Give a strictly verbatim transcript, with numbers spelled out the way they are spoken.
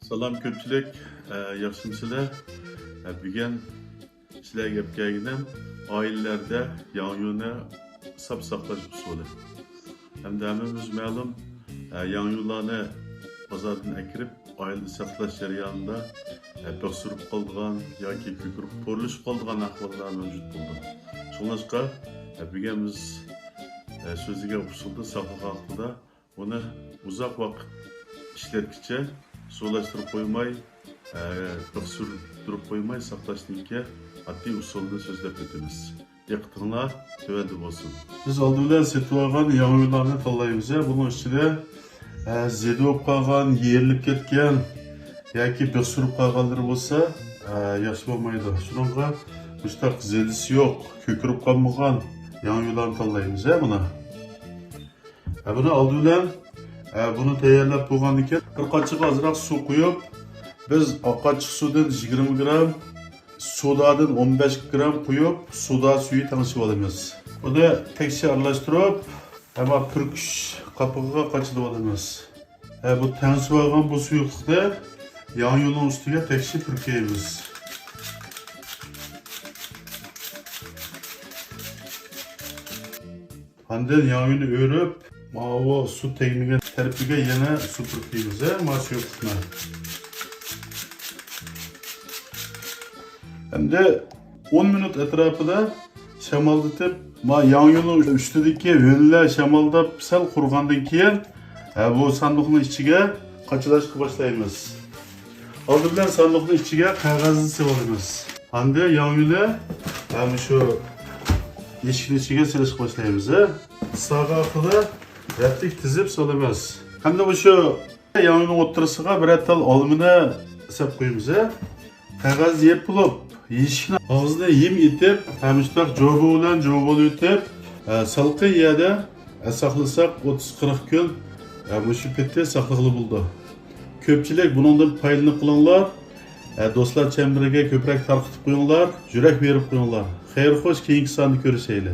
سالام كۆپچىلىك، ئە، ياخشىمۇسىلەر؟ ئە، بۈگۈن سىلەرگە ئەپ كەلگىنىم ئائىلىلەردە ياڭيۇنى ساپ ساقلاش ئۇسۇلى. ھەمدە ھەممىمىز مەلۇم، ئە، ياڭيۇلارنى بازاردىن ئەكىرىپ، ئائىلىدە ساقلاش جەريانىدا، ئە، بىخ سۈرۈپ قالىدىغان ياكى كۆكىرىپ پورلىشىپ قالىدىغان ئەھۋاللار مەۋجۇت بولىدۇ. شۇڭلاشقا، ئە، بۈگۈن بىز، ئە، سۆزلىگەن ئۇسۇلدا ساقلىغان ھەققىدە ئۇنى ئۇزاق ۋاقىت ئىشلەتكۈچە سۇلاشتۇرۇپ قويماي، ئە، بىخ سۈرۈپ قويماي ساقلاشنىڭكى ئاددىي ئۇسۇلىنى سۆزلەپ ئۆتىمىز. دىققىتىڭلار تۆۋەندە بولسۇن. بىز ئالدى بىلەن سېتىۋالغان ياڭيۇلارنى تاللايمىز. بۇنىڭ ئىچىدە، ئە، زېدە بولۇپ قالغان، يېرىلىپ كەتكەن ياكى بىخ سۈرۈپ قالغانلىرى بولسا، ئە، ياخشى بولمايدۇ. شۇنىڭغا مۇشۇنداق زېدىسى يوق، كۆكىرىپ قالمىغان ياڭيۇلارنى تاللايمىز، ھە، بۇنى. ھە، بۇنى ئالدى بىلەن، ھە، بۇنى تەييارلاپ بولغاندىن كېيىن، بىر قاچىغا ئازراق سۇ قۇيۇپ، بىز ئاق ئاچچىق سۇدىن يىگىرمە گرام، سودادىن ئون بەش گرام قۇيۇپ، سودا سۈيى تەڭشىۋالىمىز. بۇنى تەكشى ئارىلاشتۇرۇپ، ھەممە پۈركۈش قاپىقىغا قاچىلىۋالىمىز. ھە، بۇ تەڭشىۋالغان بۇ سۇيۇقلۇقنى ياڭيۇنىڭ ئۈستىگە تەكشى پۈركەيمىز. ئاندىن ياڭيۇنى ئۆرۈپ، ماۋۇ سۇ تەگمىگەن تەرىپىگە يەنە سۇ پۈركەيمىز، ھە، مانا شۇ يوقلۇقنى. ئەمدى ئون مىنۇت ئەتراپىدا شامالدىتىپ، ما ياڭيۇنىڭ ئۈستىدىكى ھۆللە شامالداپ سەل قۇرۇغاندىن كېيىن، ھە، بۇ ساندۇقنىڭ ئىچىگە قاچىلاشقا باشلايمىز. ئالدى بىلەن ساندۇقنىڭ ئىچىگە قەغەزنى سېلىۋالىمىز. ئاندىن ياڭيۇنى، ھە، مۇشۇ ئىشىكنىڭ ئىچىگە سېلىشقا باشلايمىز. ساغا ئارقىدا رەتلىك تىزىپ سالىمىز. ھەمدە مۇشۇ ياڭيۇنىڭ ئوتتۇرىسىغا بىرەر تال ئالمىنى سەپ قويىمىز. قەغەز يېپىلىپ، يېشىكنىڭ ئاغزىنى ھىم ئېتىپ، ھە، مۇشۇنداق جوبا بىلەن جوبىلىۋېتىپ، ھە، سالقىن يەردە، ھە، ساقلىساق، ئوتتۇز قىرىق كۈن، ھە، مۇشۇ پېتى ساقلىغىلى بولىدۇ. كۆپچىلىك بۇنىڭدىن پايدىلىنىپ قېلىڭلار. ئە، دوستلار چەمبىرىكىگە كۆپرەك تارقىتىپ قويۇڭلار، يۈرەك بېرىپ قويۇڭلار. خەير خوش، كېيىنكى ساندا كۆرۈشەيلى.